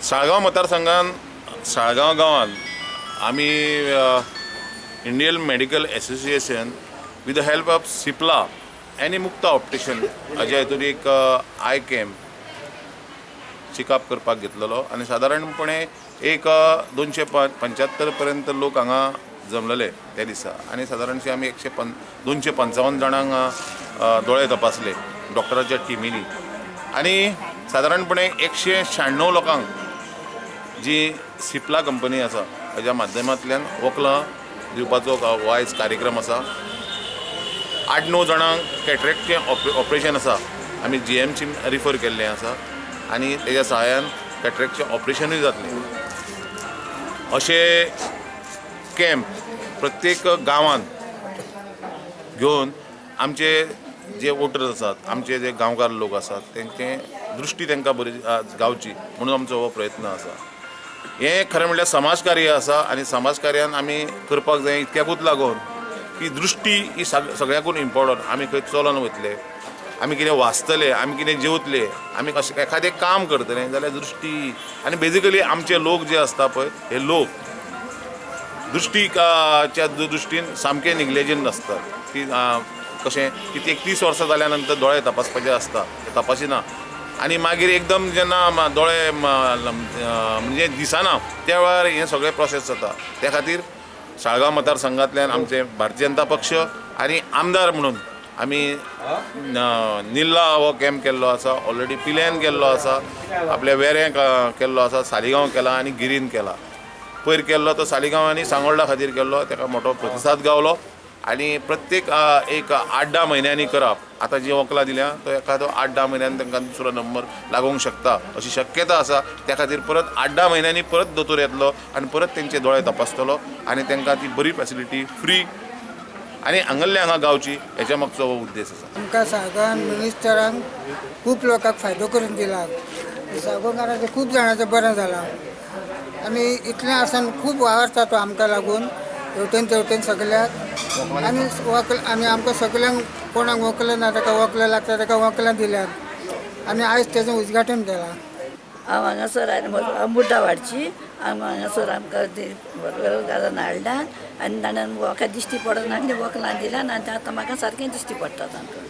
साळगांव मतदारसंघात, साळगांव गांवांत आमी Indian Medical Association with the help of Cipla आनी मुक्ता ऑप्टिशन हाज्या हितून एक आय कॅम्प चेकअप करपाक घेतलेलो आनी सादारणपणे एक 275 पर्यंत लोक हांगा जमलेले त्या दिसा. आनी सादारणशे आमी एकशे पन 255 जाणांक दोळे तपासले डॉक्टराच्या टिमीनी आनी सादारणपणे 196 लोकांक जी सिप्ला कंपनी आसा ताच्या माध्यमांतल्यान वखदां दिवपाचो हो आयज कार्यक्रम आसा. 8-9 जाणांक कॅटरेक्टचें ऑपरेशन आसा, आमी जीएमसी रिफर केल्लें आसा आनी तेज्या सहायान कॅटरेक्टचें ऑपरेशनूय जातलें. अशे कॅम्प प्रत्येक गांवांत घेवन आमचे जे वोटर्स आसात, आमचे जे गांवकार लोक आसात, तेंचे दृश्टी तांकां बरी गावची म्हणून आमचो हो प्रयत्न आसा. हें खरें म्हणल्यार समाज कार्य आसा आनी समाज कार्यान आमी करपाक जाय, इतक्याकूच लागून की दृश्टी ही सगळ्याकून इम्पॉर्टंट. आमी खंय चलोन वतले, आमी कितें वाचतले, आमी कितें जेवतले, आमी कशें एखादें काम करतले जाल्यार दृश्टी. आनी बेजिकली आमचे लोक जे आसता पळय, हे लोक दृश्टीच्या दृश्टीन सामके निग्लेजंट आसतात की कशें की ती एक 30 वर्सां जाल्या नंतर दोळे तपासपाचे आसता, ते तपासिना आनी मागीर एकदम जेन्ना दोळे म्हणजे दिसना, त्या वेळार हें सगळें प्रोसेस जाता. त्या खातीर साळगांव मतदारसंघांतल्यान आमचे भारतीय जनता पक्ष आनी आमदार म्हणून आमी निल्ला हो कॅम्प केल्लो आसा, ऑलरेडी पिल्यान केल्लो आसा, आपल्या वेऱ्यां केल्लो आसा, सालिगांव केला आनी गिरीन केला. पयर केल्लो तो सालिगांव आनी सांगोल्डा खातीर केल्लो, ताका मोठो प्रतिसाद गावलो. आनी प्रत्येक एक 8-10 म्हयन्यांनी करप. आतां जी वखदां दिल्या तो एखादो 8-10 म्हयन्यांनी तांकां दुसरो नंबर लागूंक शकता अशी शक्यता आसा. त्या खातीर परत 8-10 म्हयन्यांनी परत दोतोर येतलो आनी परत तेंचे दोळे तपासतलो आनी तांकां ती बरी फेसिलिटी फ्री आनी हांगल्ले हांगा गावची, हेच्या मागचो हो उद्देश आसा. आमकां साळगांवान मिनिस्टरान खूब लोकांक फायदो करून दिला. साळगांवकारांचें खूब जाणांचें बरें जालां आनी इतलें आसून खूब वावरता तो आमकां लागून हेवटेन तेवटेन सगल्याक. आनी वकल आनी आमकां सगल्यांक, कोणाक वकल ना ताका वकलां लागता, ताका वकलां दिल्यात आनी आयज तेजें उद्घाटन केलां. हांव हांगासर आनी हांव मुड्डा वाडची. हांव हांगासर आमकां ती घरान हाडल्यान आनी ताणें म्हाका दिश्टी पडना आनी वखलां दिल्यान आनी आतां म्हाका सारकें दिश्टी पडटा तांकां.